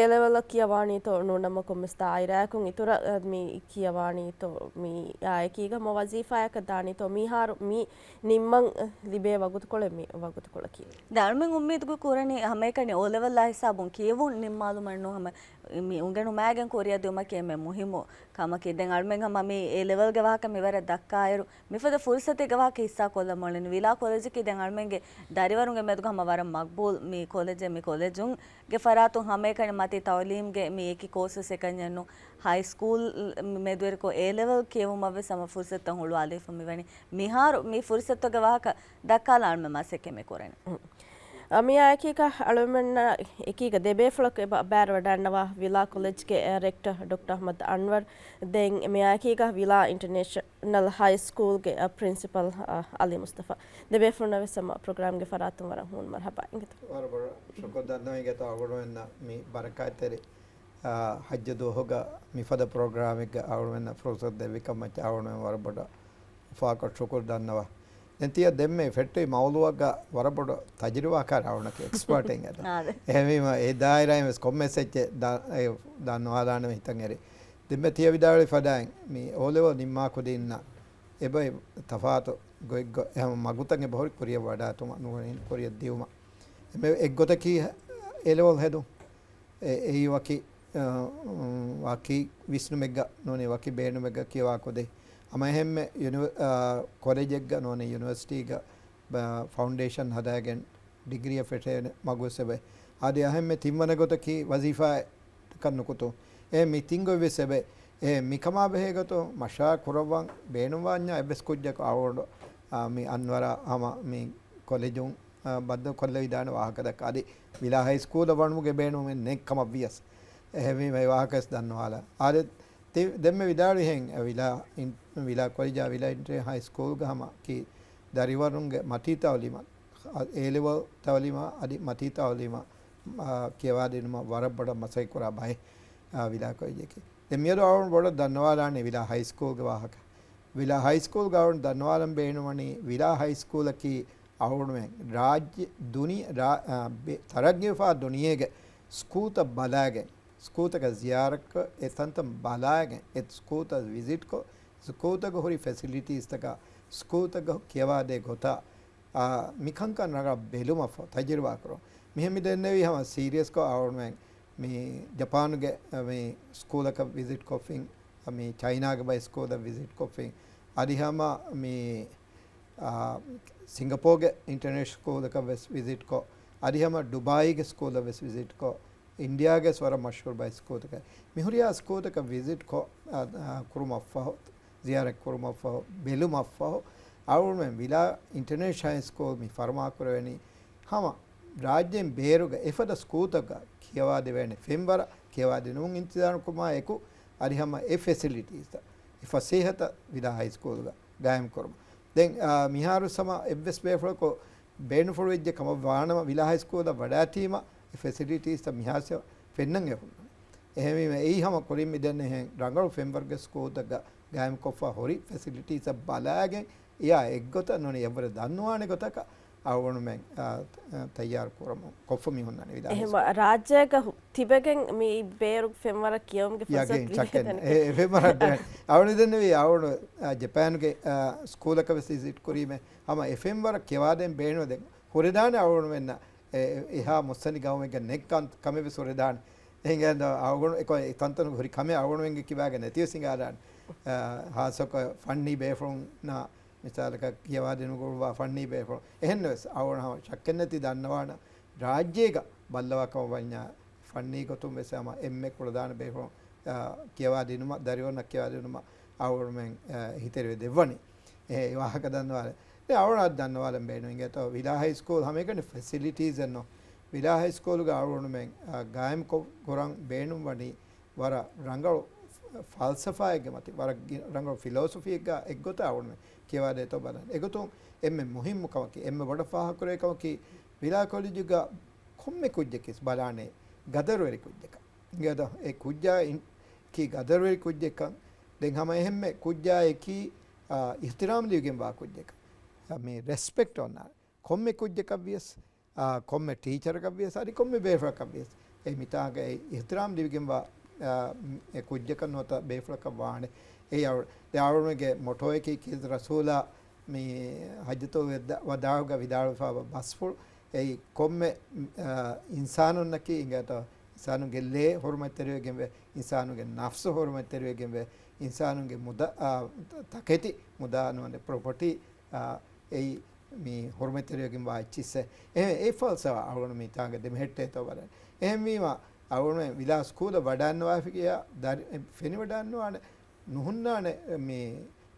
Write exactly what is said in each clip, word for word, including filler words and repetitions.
އެލެވެލަށް ކިޔަވާނީތޯ ނޫނަމަ ކޮންމެސް ދާއިރާއަކުން އިތުރަށް މި ކިޔަވާނީތޯ މި އާއެކީގަ ހަމަ ވަޒީފާއަކަށް ދާނީތޯ މިހާރު މި ނިންމަން ލިބޭ ވަގުތުކޮޅެއް މި ވަގުތުކޮޅަކީ. ދެން އަޅުމެން އުއްމީދު ކުރަނީ ހަމައެކަނި އޯލެވެލް ހިސާބުން ކިޔެވުން ނިންމާލުމަށް ނޫން ހަމަ މި އުނގެނުމާގެން ކުރިއަށް ދިއުމަކީ އެންމެ މުހިއްމު ކަމަކީ. ދެން އަޅުމެން ހަމަ މި އޭ ލެވެލްގެ ވާހަކަ މިވަރަށް ދައްކާއިރު، މިފަދަ ފުރުސަތެއްގެ ވާހަކަ ހިއްސާ ކޮށްލަމުން ވިލާ ކޮލެޖަކީ ދެން އަޅުމެންގެ ދަރިވަރުންގެ މެދުގަ ހަމަ ވަރަށް މަގްބޫލް މި ކޮލެޖެއް. މި ކޮލެޖުންގެ ފަރާތުން ހަމައެކަނި މަތީ ތައުލީމްގެ މި އެކި ކޯސްވެސް އެކަންޏެއް ނޫން. ހައި ސްކޫލް މެދުވެރިކޮށް އޭ ލެވެލް ކިޔެވުމަށްވެސް ހަމަ ފުރުސަތުތައް ހުޅުވާލައިފަ މިވަނީ. މިހާރު މި ފުރުސަތުގެ ވާހަކަ ދައްކާލާ އަޅުމެން މަސައްކަތް މި ކުރަނީ. މިއާއެކީގަ އަޅުމެންނަށް އެކީގަ ދެބޭފުޅަކު އެބަ ބައިވެރިވަޑައިންނަވާ ވިލާ ކޮލެޖްގެ ރެކްޓަ ޑޮކްޓަ އަޙްމަދު އަންވަރު. ދެން މިއާއެކީގަ ވިލާ އިންޓަރނޭޝަނަލް ހައި ސްކޫލްގެ ޕްރިންސިޕަލް އަލީ މުސްތަފާ. ދެބޭފުޅުންނަށް ވެސް ހަމަ ޕްރޮގްރާމްގެ ފަރާތުން ވަރަށް ހޫނު މަރުޙަބާ އިނގޭތޯ. ވަރަށް ބޮޑަށް ޝުކުރު ދަންނަވަން އިނގޭތޯ އަޅުގަނޑުމެންނަށް މި ބަރަކާތްތެރި އާ، ޙައްޖު ދުވަހުގަ މިފަދަ ޕްރޮގްރާމެއްގަ އަޅުމެންނަށް ފުރުސަތު ދެއްވިކަމަށް އަޅުމެން ވަރަށް ބޮޑަށް އުފާކޮށް ޝުކުރު ދަންނަވަން. ދެން ތިޔަ ދެންމެ ފެއްޓުވި މައުޟޫޢަކަށް ވަރަށް ބޮޑު ތަޖުރިބާކާރު އަޅުގަނޑަކީ އެކްސްޕާޓެއް އެދާ. އާދެ. އެހެންވީމަ އެ ދާއިރާއިން ވެސް ކޮންމެސް އެއްޗެއް ދަ-، އެ ދަންނަވާލާނެ ހިތަށް އެރި. ދެންމެ ތިޔަ ވިދާޅުވި ފަދައިން މި އޯލެވެލް ނިންމާ ކުދިންނަށް އެބައި ތަފާތު ގޮތްގޮ-، އެހެން މަގުތައް އެބަހުރި ކުރިއަށް ވަޑާތުމަށް ނޫނީ ކުރިއަށް ދިއުމަށް. އެމެ އެއްގޮތަކީ އޭލެވެލް ހެދުން. އެ-، އެއީ ވަކި، އަ، ވަކި ވިސްނުމެއްގަ ނޫނީ ވަކި ބޭނުމެއްގަ ކިޔަވާ ކުދިން. ހަމަ އެހެންމެ ޔުނިވަ-، އަ، ކޮލެޖެއްގަ ނޫނީ ޔުނިވަރސިޓީގަ ބަ-، ފައުންޑޭޝަން ހަދާގެން ޑިގްރީއަށް ފެށޭނެ މަގުވެސް އެބަ. އަދި އަހެންމެ ތިންވަނަ ގޮތަކީ ވަޒީފާއަކަށް ނުކުތުން. އެ މި ތިން ގޮތްވެސް އެބަ. އެ މިކަމާ ބެހޭ ގޮތުން މަޝްވަރާ ކުރައްވަން ބޭނުންވާންޏާ އެއްވެސް ކުއްޖަކު އަޅުގަނޑު، އާ، މި އަންވަރާ ހަމަ މި ކޮލެޖުން، އާ، ބައްދަލު ކޮށްލެވިދާނެ ވާހަކަ ދައްކާ. އަދި ވިލާ ހައި ސްކޫލަށް ވަނުމުގެ ބޭނުމެއް ނެތް ކަމަށް ވިޔަސް. އެހެންވީމަ އެ ވާހަކަ ވެސް ދަންނަވާލަ. އާދެ، ތި-، ދެންމެ ވިދާޅުވިހެން، ވިލާ އިން-، ވިލާ ކޮލެޖާ ވިލާ އިންޓަރނޭޝަނަލް ހައި ސްކޫލްގަ ހަމަ ކީ ދަރިވަރުންގެ މަތީ ތައުލީމަށް، އޭ ލެވެލް ތައުލީމާ އަދި މަތީ ތައުލީމަށް، އާ، ކިޔަވާދިނުމަށް ވަރަށް ބޮޑަށް މަސައްކަތް ކުރާ ބައެއް، އާ، ވިލާ ކޮލެޖަކީ. ދެން މިއަދު އަޅުގަނޑު ބޮޑަށް ދަންނަވާލާނީ ވިލާ ހައި ސްކޫލްގެ ވާހަކަ. ވިލާ ހައި ސްކޫލްގަ އަޅުގަނޑު ދަންނަވާލަން ބޭނުންވަނީ، ވިލާ ހައި ސްކޫލަކީ އަޅުގަނޑުމެން ރާއްޖެ ދުނި-، ރާ-، އާ، ބެ-، ތަރައްގީވެފާ ދުނިޔޭގެ ސްކޫލްތައް ބަލާގެން، ސްކޫލްތަކަށް ޒިޔާރަތްކޮށް، އެ ތަންތަން ބަލާގެން، އެ ސްކޫލްތައް ވިޒިޓްކޮށް، ސްކޫލްތަކަށް ހުރި ފެސިލިޓީސްތަކާ، ސްކޫލްތަކަށް ކިޔަވާދޭ ގޮތާ، އާ، މިކަންކަން ރަނގަޅަށް ބެލުމަށްފަހު، ތަޖުރިބާ ކުރުން. މިހެން މި ދެންނެވީ ހަމަ ސީރިއަސްކޮށް އަޅުގަނޑުމެން މި ޖަޕާނުގެ، އަ، މި ސްކޫލަކަށް ވިޒިޓް ކޮށްފިން، އަ، މި ޗައިނާގެ ބައެއް ސްކޫލަށް ވިޒިޓް ކޮށްފިން. އަދި ހަމަ މި، އާ، ސިންގަޕޯގެ އިންޓަރނޭޝަނަލް ސްކޫލަކަށް ވެސް ވިޒިޓްކޮށް، އަދި ހަމަ ޑުބާއީގެ ސްކޫލަށް ވެސް ވިޒިޓްކޮށް، އިންޑިއާގެ ވެސް ވަރަށް މަޝްހޫރު ބައެއް ސްކޫލްތަކަށް. މިހުރިހާ ސްކޫލްތަކަށް ވިޒިޓްކޮށް، އާ، އާ، ކުރުމަށްފަހު، ޒިޔާރަތް ކުރުމަށްފަހު، ބެލުމަށްފަހު، އަޅުގަނޑުމެން ވިލާ އިންޓަރނޭޝަނަލް ހައި ސްކޫލް މި ފަރުމާކުރެވެނީ، ހަމަ ރާއްޖޭން ބޭރުގަ އެފަދަ ސްކޫލްތަކަށް ކިޔަވާދެވޭނެ ފެންވަރަށް ކިޔަވާދިނުމުން އިންތިޒާރުކުރުމާ އެކު، އަދި ހަމަ އެ ފެސިލިޓީސްތައް، އެ ފަސޭހަތައް ވިލާ ހައި ސްކޫލްގަ ގާއިމް ކުރުމަށް. ދެން، އާ، މިހާރު ހަމަ އެއްވެސް ބޭފުޅަކު ބޭނުންފުޅުވެއްޖެ ކަމަށް ވާނަމަ، ވިލާ ހައި ސްކޫލަށް ވަޑާތީމަ އެ ފެސިލިޓީސްތައް މިހާރު ފެންނަން އެ ހުންނަނީ. އެހެންވީމަ، އެއީ ހަމަ ކުރިން މިދެންނެވިހެން ރަނގަޅު ފެންވަރުގެ ސްކޫލްތަކަށް ގާއިމްކޮށްފަ ހުރި ފެސިލިޓީސްއަށް ބަލާގެން، އެއާ އެއްގޮތަށް ނޫނީ އެއްވަރަށް ދަންނުވާނެ ގޮތަކަށް އަޅުގަނޑުމެން، އާ، ތައްޔާރު ކުރަމުން ކޮށްފަ މި ހުންނަނީ ވިލާ ހައި ސްކޫލް. ރާއްޖޭގަ ހު-، ތިބެގެން މި ބޭރު ފެންވަރަށް ކިޔަވުމުގެ ފުރުސަތު ޔަގީން ލިބޭ ޗަކެއް ތަނެކެ. އެ، އެ ފެންވަރަށް ދެން. އަޅުގަނޑު ދެންނެވީ އަޅުގަނޑު، އާ، ޖަޕާނުގެ، އާ، ސްކޫލަކަށް ވެސް ވިޒިޓް ކުރީމޭ. ހަމަ އެ ފެންވަރަށް ކިޔަވާދޭން ބޭނުން ދެން ހުރެދާނެ އަޅުގަނޑުމެންނަށް އެ، އެހާ މުއްސަނދި ގައުމެއްގަ ނެތް ކަން، ކަމެއް ވެސް ހުރެދާނެ. އެހެން އަޅުގަނޑު އެކޮ-، އެ ތަންތަނުގެ ހުރި ކަމެއް އަޅުގަނޑުމެންގެ ކިބާގަ ނެތިވެސް ހިނގާދާނެ. އާ، ހާއްސަކޮށް ފަންނީ ބޭފުޅުންނާ މިސާލަކަށް ކިޔަވާދިނުގަ ހުރި ފަންނީ ބޭފުޅުން. އެހެންނަމަވެސް އަޅުގަނޑު ހަމަ ޝައްކެއްނެތި ދަންނަވާނަ ރާއްޖޭގަ ބައްލަވާ ކަމަށް ވަންޏާ ފަންނީ ގޮތުން ވެސް ހަމަ އެންމެ ކުޅަދާނަ ބޭފުޅުން، އާ، ކިޔަވާދިނުމަށް، ދަރިވަރުންނަށް ކިޔަވާދިނުމަށް އަޅުގަނޑުމެން، އާ، އެހީތެރިވެ ދެއްވަނީ. އެ ވާހަކަ ދަންނަވާލަން. ދެން އަޅުގަނޑު އަދި ދަންނަވާލަން ބޭނުން އިނގޭތޯ، ވިލާ ހައި ސްކޫލް ހަމައެކަނި ފެސިލިޓީސް އެއްނު. ވިލާ ހައި ސްކޫލުގަ އަޅުގަނޑުމެން، އާ، ގާއިމް ކޮ-، ކުރަން ބޭނުން ވަނީ ވަރަށް ރަނގަޅު ފަލްސަފާއެއްގެ މަތިން، ވަރަށް ގި-، ރަނގަޅު ފިލޯސޮފީއެއްގަ އެއްގޮތަށް އަޅުގަނޑުމެން ކިޔަވާދޭތޯ ބަލަން. އެގޮތުން އެންމެ މުހިއްމު ކަމަކީ، އެންމެ ބޮޑަށް ފާހަގަކުރޭ ކަމަކީ، ވިލާ ކޮލެޖުގަ ކޮންމެ ކުއްޖަކީ ބަލާނެ ގަދަރުވެރި ކުއްޖަކަށް. އިނގޭތޯ، އެ ކުއްޖާ އިން-، ކީ ގަދަރުވެރި ކުއްޖެއްކަން. ދެން ހަމަ އެހެންމެ ކުއްޖާއެކީ، އާ، އިޙްތިރާމް ލިބިގެންވާ ކުއްޖެއްކަން. އާ، މި ރެސްޕެކްޓް އޮންނާނެ. ކޮންމެ ކުއްޖަކަށް ވިޔަސް، އާ، ކޮންމެ ޓީޗަރަކަށް ވިޔަސް، އަދި ކޮންމެ ބޭފުޅަކަށް ވިޔަސް. އެ މިތާގައި އިޙްތިރާމް ލިބިގެންވާ، އާ، އެ ކުއްޖަކަށް ނުވަތަ ބޭފުޅަކަށް ވާނެ. އެ އަޅު-، ދެ އަޅުގަނޑުގެ މޮޓޯއަކީ ކީރިތި ރަސޫލާ މި ޙައްޖަތު ވެދާ-، ވަދާޢުގަ ވިދާޅުވެފާވާ ބަސްފުޅު. އެއީ ކޮންމެ، އާ، އިންސާނުންނަކީ އިނގޭތޯ، އިންސާނުގެ ލޭ ޙުރުމަތްތެރިވެގެންވެ، އިންސާނުގެ ނަފްސު ޙުރުމަތްތެރިވެގެންވެ، އިންސާނުގެ މުދާ، އާ، ތަކެތި، މުދާ ނުވަން ޕްރޮޕަޓީ، އާ، އެއީ މި ޙުރުމަތްތެރިވެގެންވާ އެއްޗިއްސެއް. އެހެން އެ ފަލްސަފާ އަޅުގަނޑު މިތާނގަ ދެމެހެއްޓޭތޯ ބަލަން. އެހެންވީމަ، އަޅުގަނޑުމެން ވިލާ ސްކޫލަށް ވަޑައިންނަވާފިއްޔާ ދަރި-، ފެނިވަޑައިންނަވާނެ ނުހުންނާނެ، މި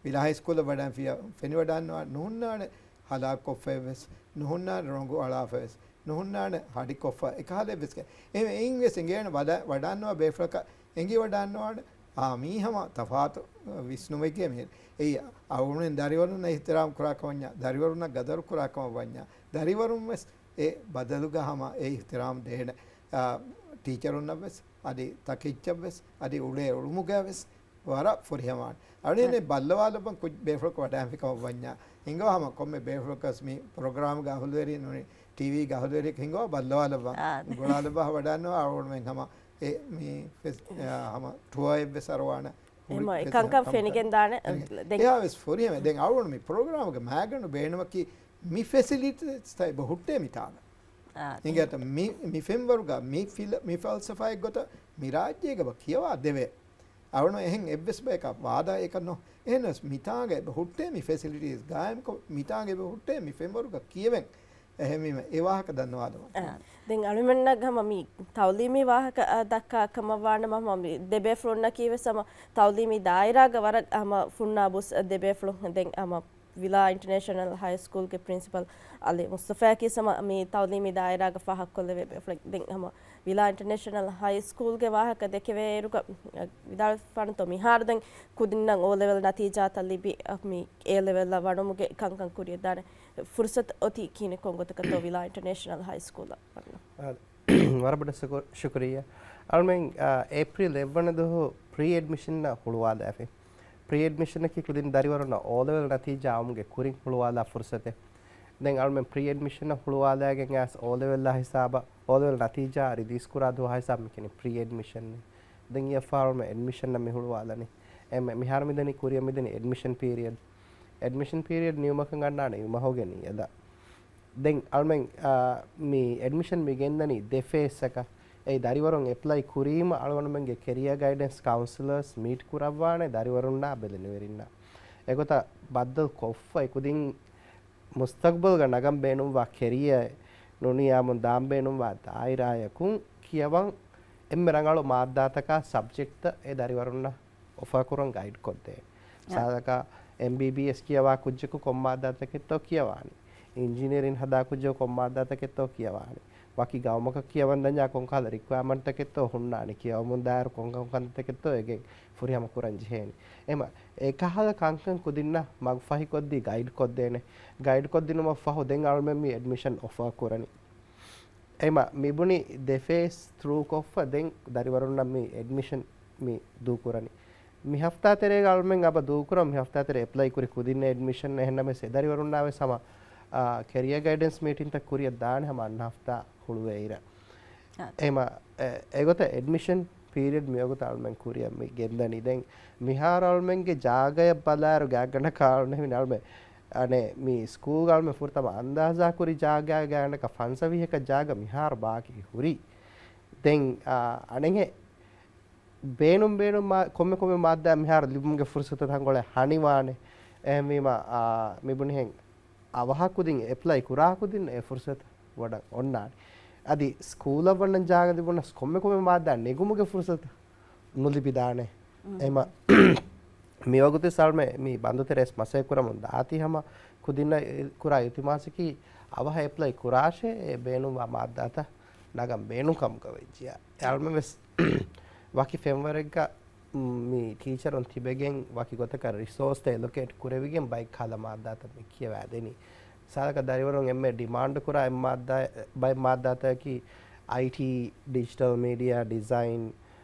ވިލާ ހައިސްކޫލަށް ވަޑައިން ފިޔަ-، ފެނިވަޑައިންނަވާ ނުހުންނާނެ ހަލާކުކޮށްފައެއްވެސް، ނުހުންނާނެ ރޮނގު އަޅާފައެވެސް، ނުހުންނާނެ ހަޑިކޮށްފަ އެކަހަލައެއްވެސް ކަ-، އެ-، އެއިންވެސް އެނގޭނެ ވަޑަ-، ވަޑައިންނަވާ ބޭފުޅަކަށް އެނގިވަޑައިންނަވާނެ. އާ، މީ ހަމަ ތަފާތު ވިސްނުމެއްގެ މިހެން. އެއީ އަޅުގަނޑުމެން ދަރިވަރުންނަށް އިޙްތިރާމް ކުރާ ކަމަށްޏާ، ދަރިވަރުންނަށް ގަދަރު ކުރާ ކަމަށް ވަންޏާ، ދަރިވަރުން ވެސް އެ ބަދަލުގަ ހަމަ އެ އިޙްތިރާމް ދޭނެ. އާ، ޓީޗަރުންނަށް ވެސް، އަދި ތަކެއްޗަށް ވެސް، އަދި އުޅޭ އުޅުމުގަ ވެސް ވަރަށް ފުރިހަމަވާނެ. އަޅުގަނޑު ބައްލަވާލައްވަން ކުއް-، ބޭފުޅަކު ވަޑައިން ފިކަމަށް ވަންޏާ. ހިނގާ ހަމަ ކޮންމެ ބޭފުޅަކަސް މި ޕްރޮގްރާމްގެ އަހުލުވެރިން ނޫނީ ޓީވީގެ އަހުލުވެރިޔަކު ހިނގާ ބައްލަވާލައްވާ. އާ. ގުޅާލައްވާ ވަޑައިންނަވާ އަޅުގަނޑުމެން ހަމަ އެ މި ފެސް-، އާ، ހަމަ ޓުއާއެއްވެސް އަރުވާނެ. ހުރި އެމަ ފެސި-، އެކަންކަން ހަމަ ފެނިގެން ދާނެ. އެ-، ދެން އެހާވެސް ފުރިހަމަ. ދެން އަޅުގަނޑު މި ޕްރޮގްރާމްގެ މައިގަނޑު ބޭނުމަކީ މި ފެސިލިޓީސްތައް އެބަ ހުއްޓޭ މިތާނގަ. އާ، އިނގޭތަ މި، މި ފެންވަރުގަ މި ފިލަ-، މި ފަލްސަފާއެއްގޮތަށް މި ރާއްޖޭގަ އެބަ ކިޔަވާ ދެވޭ. އަޅުން އެހެން އެއްވެސް ބަޔަކަށް ވާދާ އެކަށް ނޯ. އެހެނަސް މިތާނގަ އެބަ ހުއްޓޭ މި ފެސިލިޓީސް ގާއިމްކޮށް، މިތާނގަ އެބަ ހުއްޓޭ މި ފެންވަރުގަ ކިޔެވެން. އެހެންވީމަ އެ ވާހަކަ ދަންނަވާލަމާ. އާ، ދެން އަޅުމެންނަށް ހަމަ މި ތައުލީމީ ވާހަކަ، އާ، ދައްކާ ކަމަށް ވާނަމަ ހަމަ މި ދެބޭފުޅުންނަކީ ވެސް ހަމަ ތައުލީމީ ދާއިރާގަ ވަރަށް ހަމަ ފުންނާ ބުސް ދެބޭފުޅުން. ދެން ހަމަ ވިލާ އިންޓަރނޭޝަނަލް ހައި ސްކޫލްގެ ޕްރިންސިޕަލް އަލީ މުސްތަފާއަކީ ހަމަ މި ތައުލީމީ ދާއިރާގަ ފާހަގަކޮށްލެވޭ ބޭފުޅެއް. ދެން ހަމަ ވިލާ އިންޓަރނޭޝަނަލް ހައި ސްކޫލްގެ ވާހަކަ ދެކެވޭއިރުގަ، އަ، ވިދާޅުވެފާނެތޯ މިހާރު ދެން ކުދިންނަށް އޯ ލެވެލް ނަތީޖާތައް ލިބި، އަ، މި އޭ ލެވެލްއަށް ވަނުމުގެ ކަންކަން ކުރިއަށްދާނެ ފުރުސަތު އޮތީ ކިހިނެއް ކޮން ގޮތަކަށްތޯ ވިލާ އިންޓަރނޭޝަނަލް ހައި ސްކޫލަށް ވަންނަ. އާ، ވަރަށް ބޮޑަށް ޝުކު-، ޝުކުރިއްޔާ. އަޅުމެން، އާ، އޭޕްރީލް އެއްވަނަ ދުވަހު ޕްރީ އެޑްމިޝަންއަށް ހުޅުވާލާފި. ޕްރީ އެޑްމިޝަނަކީ ކުދިން ދަރިވަރުންނަށް އޯލެވެލް ނަތީޖާ އައުމުގެ ކުރިން ހުޅުވާލާ ފުރުސަތެއް. ދެން އަޅުމެން ޕްރީ އެޑްމިޝަނަށް ހުޅުވާލާގެން އައިސް އޯލެވެލްއާ ހިސާބަށް އޯލެވެލް ނަތީޖާ ރިލީސް ކުރާ ދުވަހާ ހިސާބަށް މި ކިޔަނީ ޕްރީ އެޑްމިޝަން. ދެން އެއަށްފަހު އަޅުމެން އެޑްމިޝަނަށް މި ހުޅުވާލަނީ. އެ މި-، މިހާރު މިދަނީ ކުރިއަށް މިދަނީ އެޑްމިޝަން ޕީރިއަޑް. އެޑްމިޝަން ޕީރިއަޑް ނިމުމަކަށް އަންނާނެ މި މަހުގެ ނިޔަދަށް. ދެން އަޅުމެން، އާ، މި އެޑްމިޝަން މި ގެންދަނީ ދެ ފޭސްއަކަށް. އެއީ ދަރިވަރުން އެޕްލައި ކުރީމަ އަޅުގަނޑުމެންގެ ކެރިއާ ގައިޑެންސް ކައުންސެލަރސް މީޓް ކުރައްވާނެ ދަރިވަރުންނާ ބެލެނިވެރިންނާ. އެގޮތަށް ބައްދަލު ކޮށްފަ އެކުދިން މުސްތަގްބަލްގަ ނަގަން ބޭނުންވާ ކެރިއާއެއް ނޫނީ އާއްމުން ދާން ބޭނުންވާ ދާއިރާއަކުން ކިޔަވަން އެންމެ ރަނގަޅު މާއްދާތަކާ ސަބްޖެކްޓްތައް އެ ދަރިވަރުންނަށް އޮފާކުރަން ގައިޑް ކޮށްދޭ. އަ. ސާދަކަށް އެމްބީބީއެސް ކިޔަވާ ކުއްޖަކު ކޮން މާއްދާތަކެއްތޯ ކިޔަވާނީ. އިންޖިނިއަރިން ހަދާ ކުއްޖަކު ކޮން މާއްދާތަކެއްތޯ ކިޔަވާނީ. ވަކި ގައުމަކަށް ކިޔަވަން ދަންޏާ ކޮންކަހަލަ ރިކްވަޔަރމަންޓްތަކެއްތޯ ހުންނާނީ. ކިޔަވަމުން ދާއިރު ކޮންކަން ކަންތައްތަކެއްތޯ އެގެން ފުރިހަމަ ކުރަން ޖެހޭނީ. އެމަ އެކަހަލަ ކަންކަން ކުދިންނަށް މަގުފަހިކޮށްދީ ގައިޑް ކޮށްދޭނެ. ގައިޑް ކޮށްދިނުމަށް ފަހު ދެން އަޅުމެން މި އެޑްމިޝަން އޮފާ ކުރަނީ. އެމަ މިބުނި ދެ ފޭސް ތްރޫ ކޮށްފަ ދެން ދަރިވަރުންނަށް މި އެޑްމިޝަން މި ދޫކުރަނީ. މި ހަފްތާ ތެރޭގަ އަޅުމެން އެބަ ދޫކުރަން މި ހަފްތާ ތެރޭ އެޕްލައި ކުރި ކުދިންނަށް އެޑްމިޝަން އެހެންނަމަވެސް އެ ދަރިވަރުންނާވެސް ހަމަ، އާ، ކެރިއާ ގައިޑެންސް މީޓިންތައް ކުރިއަށް ދާނެ ހަމަ އަންނަ ހަފްތާ ހުޅުވޭއިރަށް. އާ. އެމަ، އެ، އެގޮތަށް އެޑްމިޝަން ޕީރިއަޑް މިވަގުތު އަޅުމެން ކުރިއަށް މި ގެންދަނީ. ދެން މިހާރު އަޅުމެންގެ ޖާގަޔަށް ބަލާއިރު ގާތްގަނޑަކަށް އަޅުމެން އަޅުމެން އަނެއް މި ސްކޫލް އަޅުމެން ފުރަތަމަ އަންދާޒާ ކުރި ޖާގަ ގާތްގަނޑަކަށް ފަންސަވީހަކަށް ޖާގަ މިހާރު ބާކީ ހުރީ. ދެން، އާ، އަނެއްހެން ބޭނުން ބޭނުން މާ-، ކޮންމެ ކޮންމެ މާއްދާ މިހާރު ލިބުމުގެ ފުރުސަތު ތަންކޮޅެއް ހަނިވާނެ. އެހެންވީމަ، އާ، މިބުނިހެން އަވަހަށް ކުދިން އެޕްލައި ކުރާ ކުދިން އެ ފުރުސަތު ވަޑަށް އޮންނާނެ. އަދި ސްކޫލަށް ވަންނަން ޖާގަ ލިބުނަސް ކޮންމެ ކޮންމެ މާއްދާ ނެގުމުގެ ފުރުސަތު ނުލިބިދާނެ. އެމަ މިވަގުތު ސަޅްމެ މި ބަންދުތެރޭސް މަސައްކަތް ކުރަމުން ދާތީ ހަމަ ކުދިންނަށް ކުރާ އިލްތިމާސަކީ އަވަހަށް އެޕްލައި ކުރާށޭ އެ ބޭނުންވާ މާއްދާތައް ނަގަން ބޭނުން ކަމުގަ ވެއްޖިޔާ. އެ އަޅުމެން ވެސް ވަކި ފެންވަރެއްގަ މި ޓީޗަރުން ތިބެގެން ވަކި ގޮތަކަށް ރިސޯސްތައް އެލޮކޭޓް ކުރެވިގެން ބައެއް ކަހަލަ މާއްދާތައް މި ކިޔަވާދެނީ. ސާދަކަށް ދަރިވަރުން އެންމެ ޑިމާންޑް ކުރާ އެއް މާއްދާ، ބައެއް މާއްދާތަކަކީ އައިޓީ، ޑިޖިޓަލް މީޑިއާ، ޑިޒައިން،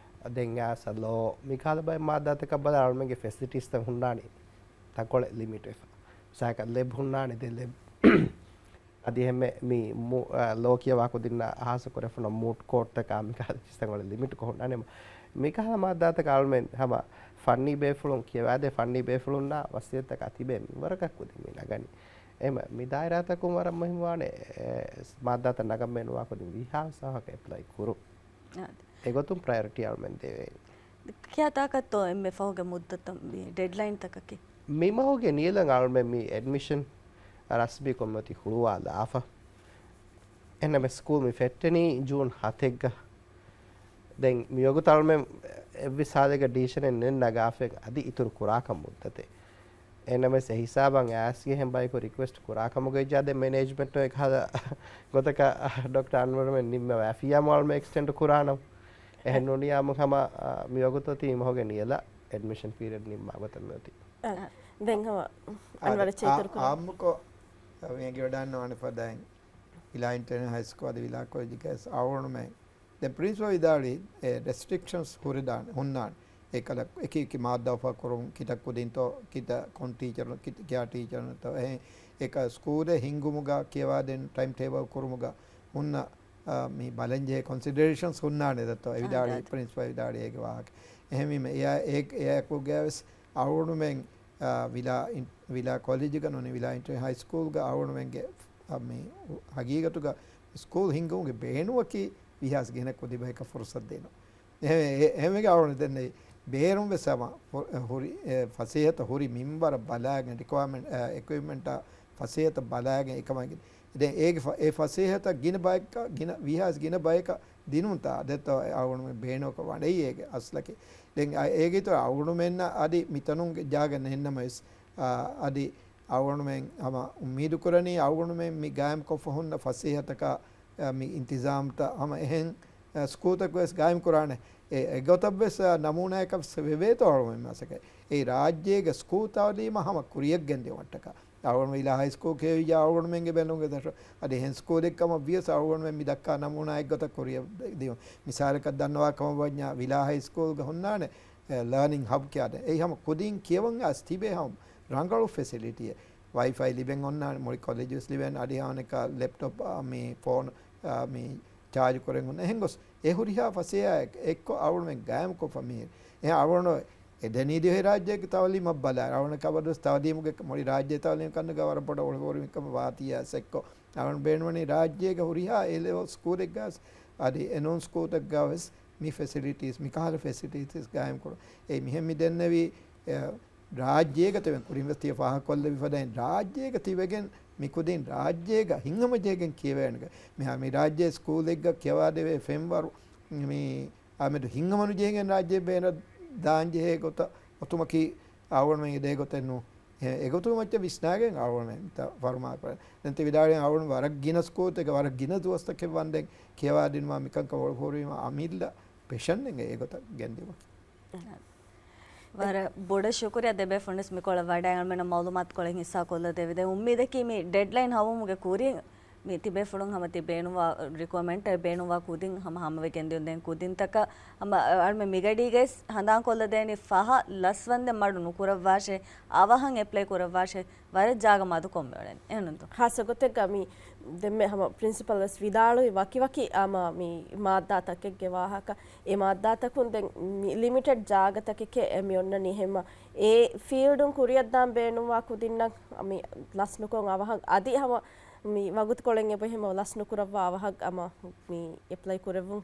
ދެން އާސަ ލޯ، މި ކަހަލަ ބައެއް މާއްދާތަކަށް ބަލާ އަޅުމެންގެ ފެސިލިޓީސްތައް ހުންނާނީ ތަންކޮޅެއް ލިމިޓް ވެފަ. ސާދަކަށް ލެބް ހުންނާނީ ދެ ލެބް. އަދި އެހެންމެ މި މު-، އަ، ލޯ ކިޔަވާ ކުދިންނަށް ހާއްސަ ކުރެފުނަ މޫޑް ކޯޓްތަކާ މިކަހަލަ ސިސްޓަމް ވަޅެއް ލިމިޓް ކޮށް ހުންނާނެ. މިކަހަލަ މާއްދާތަކަށް އަޅުމެން ހަމަ ފަންނީ ބޭފުޅުން ކިޔަވާދޭ ފަންނީ ބޭފުޅުންނާ ވަސިއްޔަތުތަކާ ތިބޭ މިންވަރަކަށް ކުދިން މި ނަގަނީ. އެހެންމެ މި ދާއިރާތަކުން ވަރަށް މުހިންމުވާނެ، އެ، މާއްދާތައް ނަގަން ބޭނުންވާ ކުދިން ވީހާވެސް އަވަހަކަށް އެޕްލައި ކުރުން. އާދެ. އެގޮތުން ޕްރަޔޮރިޓީ އަޅުމެން ދެވޭ. ކިޔާ ތާކަށްތޯ އެންމެ ފަހުގެ މުއްދަތު މި ޑެޑްލައިންތަކަކީ؟ މި މަހުގެ ނިޔަލަށް އަޅުމެން މި އެޑްމިޝަން ރަސްމީކޮށް މިއޮތީ ހުޅުވާލާފަ. އެހެންނަމަ ސްކޫލް މި ފެއްޓެނީ ޖޫން ހަތެއްގަ. ދެން މިވަގުތު އަޅުމެން އެއްވެސް ހާލެއްގަ ޑިސިޝަނެއް ނެތް ނަގާފައި އަދި އިތުރު ކުރާކަށް މުއްދަތެއް. އެހެންނަމަވެސް އެ ހިސާބަށް އައިސްގެ އެހެން ބަޔަކު ރިކުއެސްޓް ކުރާ ކަމުގައި ޖާދެ މެނޭޖްމަންޓު އެކަހަލަ ގޮތަކަށް ޑޮކްޓަރ އަންވަރުމެން ނިންމަވާ ފިޔާމު އަޅުމެން އެކްސްޓެންޑް ކުރާނަމު. އެހެން ނޫނިޔާމު ހަމަ، އާ، މިވަގުތު އޮތީ މަހުގެ ނިޔަލަށް އެޑްމިޝަން ޕީރިއަޑް ނިންމާ ގޮތަށް މިއޮތީ. އާ، ދެން ހަމަ އާ، އަންވަރަށް އާ، އިތުރު ކުރާ. އާއްމުކޮށް، އާ، މި އެނގިވަޑާން ވާނެ ފަދައިން ވިލާ އިންޓަރނޭޝަލް ހައި ސްކޫލް އަދި ވިލާ ކޮލެޖްގެ އަޅުގަނޑުމެން ދެން ޕްރިންސިޕަލް ވިދާޅުވި، އެ، ރެސްޓްރިކްޝަންސް ހުރެދާނެ، ހުންނާނެ. އެކަލަ އެކި އެކި މާއްދާ އޮފާ ކުރުން، ކިތައް ކުދިންތޯ، ކިތައް ކޮން ޓީޗަރު، ކިތައް ކިޔާ ޓީޗަރުންތޯ، އެހެން އެކަ ސްކޫލެއް ހިންގުމުގަ ކިޔަވާދޭން ޓައިމް ޓޭބަލް ކުރުމުގަ ހުންނަ، އާ، މި ބަލަންޖެހޭ ކޮންސިޑަރޭޝަންސް ހުންނާނެ ދައްތޯ. އެ ވިދާޅި، އާ، ޕްރިންސިޕަލް ވިދާޅި އޭގެ ވާހަކަ. އެހެންވީމަ އެއާ، އެ، އެއާއެކުގައިވެސް އަޅުގަނޑުމެން، އާ، ވިލާ އިން-، ވިލާ ކޮލެޖުގަ ނޫނީ ވިލާ އިންޓަރނޭޝަލް ހައި ސްކޫލްގަ އަޅުގަނޑުމެންގެ، އާ، މި ހަގީގަތުގަ ސްކޫލް ހިންގުމުގެ ބޭނުމަކީ ވީހާވެސް ގިނަ ކުދި ބަޔަކަށް ފުރުސަތު ދިނުން. އެހެން، އެ-، އެހެންވެގެން އަޅުގަނޑު ދެންނެވި ބޭރުން ވެސް ހަމަ ފު-، ހުރި، އެ، ފަސޭހަތައް ހުރި މިންވަރަށް ބަލާގެން، ރިކުއަރމަންޓް، އެ، އެކުއިޕްމަންޓާ ފަސޭހަތައް ބަލާގެން އެކަމަކީ. ދެން އޭގެ ފަ-، އެ ފަސޭހަތައް ގިނަ ބަޔަކަށް، ގިނަ، ވީހާވެސް ގިނަ ބަޔަކަށް ދިނުންތާ ދެއްތޯ އަޅުގަނޑުމެން ބޭނުމަކަށް ވަނެއީ އޭގެ އަސްލަކީ. ދެން އަ-، އޭގެ އިތުރަށް އަޅުގަނޑުމެންނަށް އަދި މިތަނުން ޖާގަ ނެތްނަމަވެސް، އާ، އަދި އަޅުގަނޑުމެން ހަމަ އުއްމީދު ކުރަނީ އަޅުގަނޑުމެން މި ގާއިމް ކޮށްފަ ހުންނަ ފަސޭހަތަކާ، އަ، މި އިންތިޒާމްތައް ހަމަ އެހެން، އަ، ސްކޫލްތަކު ވެސް ގާއިމް ކުރާނެ. އެ، އެގޮތަށް ވެސް، އަ، ނަމޫނާއަކަށް ވެވޭތޯ އަޅުގަނޑުމެން މަސައްކަތް. އެ ރާއްޖޭގެ ސްކޫލް ތައުލީމަށް ހަމަ ކުރިއަށް ގެންދިއުމަށްޓަކާ. އަޅުގަނޑު ވިލާ ހައި ސްކޫލް ކިޔެވިއްޔާ އަޅުގަނޑުމެންގެ ބެލުމުގެ ދަށު އަދި އެހެން ސްކޫލެއް ކަމަށް ވިޔަސް އަޅުގަނޑުމެން މި ދައްކާ ނަމޫނާ އެއްގޮތަށް ކުރިއަށް ދިއުން. މިސާލަކަށް ދަންނަވާ ކަމަށް ވަންޏާ ވިލާ ހައި ސްކޫލްގަ ހުންނާނެ، އެ، ލާނިން ހަބް ކިޔާދެ. އެއީ ހަމަ ކުދިން ކިޔަވަން އައިސް ތިބޭ ހަމަ ރަނގަޅު ފެސިލިޓީއެއް. ވައިފައި ލިބެން އޮންނާނެ، މުޅި ކޮލެޖް ވެސް ލިބެން އަދި ހަމަނެކާ ލެޕްޓޮޕް، އާ، މި ފޯނު، އާ، މި ޗާޖު ކުރެން އޮންނަ. އެހެން ގޮސް އެ ހުރިހާ ފަސޭހައެއް އެއްކޮށް އަޅުގަނޑުމެން ގާއިމް ކޮށްފަ މިހިރީ. އެހެން އަޅުގަނޑު އެދެނީ ދިވެހި ރާއްޖޭގެ ތައުލީމަށް ބަލާ. އަޅުގަނޑަކަށް އަބަދުވެސް ތައުލީމުގެ މުޅި ރާއްޖޭ ތައުލީމް ކަންނަގަ ވަރަށް ބޮޑަށް އޮޅުފޯރުވިކަމަށް ވާތީ އަސް އެއްކޮށް އަޅުގަނޑު ބޭނުންވަނީ ރާއްޖޭގެ ހުރިހާ އޭ ލެވެލް ސްކޫލެއްގަވެސް އަދި އެނޫން ސްކޫލްތަކުގަވެސް މި ފެސިލިޓީސް، މިކަހަލަ ފެސިލިޓީސް ގާއިމް ކުރުން. އެ މިހެން މި ދެންނެވީ، އެ، ރާއްޖޭގަ ތިބެން ކުރިން ވެސް ތިޔަ ފާހަގަކޮށްލެވި ފަދައިން ރާއްޖޭގަ ތިބެގެން މި ކުދިން ރާއްޖޭގަ ހިތްހަމަޖެހިގެން ކިޔެވޭނެ. މިހާ މި ރާއްޖޭ ސްކޫލެއްގަ ކިޔަވާދެވޭ ފެންވަރު މި އާމެދު ހިތްހަމަނުޖެހިގެން ރާއްޖެ ބޭނަށް ދާންޖެހޭ ގޮތަށް އޮތުމަކީ އަޅުގަނޑުމެން އެދޭ ގޮތެއް ނޫން. އެ، އެގޮތުން މައްޗަށް ވިސްނާގެން އަޅުގަނޑުމެން މިތާ ފަރުމާ ކުރަން. ދެން ތި ވިދާޅުވި އަޅުގަނޑު ވަރަށް ގިނަ ސްކޫލްތަކެއް ވަރަށް ގިނަ ދުވަސްތަކެއް ވަންދެން ކިޔަވާދިނުމާ މިކަންކަން އޮޅުފޯރުވީމަ އަމިއްލަ ޕެޝަންއެއް އެގޮތަށް ގެންދިއުމަކީ. ވަރަށް ބޮޑަށް ޝުކުރިއްޔާ ދެބޭފުޅުންވެސް މިކޮޅަށް ވަޑައިގަންނަ މައުލޫމާތުކޮޅެއް ހިއްސާކޮށްލަދެވި. ދެން އުއްމީދަކީ މި ޑެޑްލައިން ހަމަވުމުގެ ކުރިން މި ތިބޭފުޅުން ހަމަ ތި ބޭނުންވާ ރިކުއަރމަންޓް ބޭނުންވާ ކުދިން ހަމަ ހަމަވެގެން ދިޔުން. ދެން ކުދިންތަކަށް ހަމަ އަޅުމެން މިގަޑީގައި ހަނދާންކޮށްލަދޭނީ ފަހަށް ލަސްވަންދެން މަޑު ނުކުރައްވާށޭ، އަވަހަށް އެޕްލައި ކުރައްވާށޭ، ވަރަށް ޖާގަ މަދުކޮށް މިއުޅެނީ. އެހެންނުންތޯ؟ ހާއްސަ ގޮތެއްގަ މި ދެންމެ ހަމަ ޕްރިންސިޕަލް ވެސް ވިދާޅުވި ވަކިވަކި އާ މި މާއްދާތަކެއްގެ ވާހަކަ. އެ މާއްދާތަކުން ދެން މި ލިމިޓެޑް ޖާގަތަކެކޭ އެ މި އޮންނަނީ. ހަމަ އެ ފީލްޑުން ކުރިއަށްދާން ބޭނުންވާ ކުދިންނަށް މި ލަސްނުކޮށް އަވަހަށް އަދި ހަމަ މި ވަގުތުކޮޅެއް އެބަ ހަމަ ލަސް ނުކުރައްވާ އަވަހަށް ހަމަ މި އެޕްލައި ކުރެއްވުން.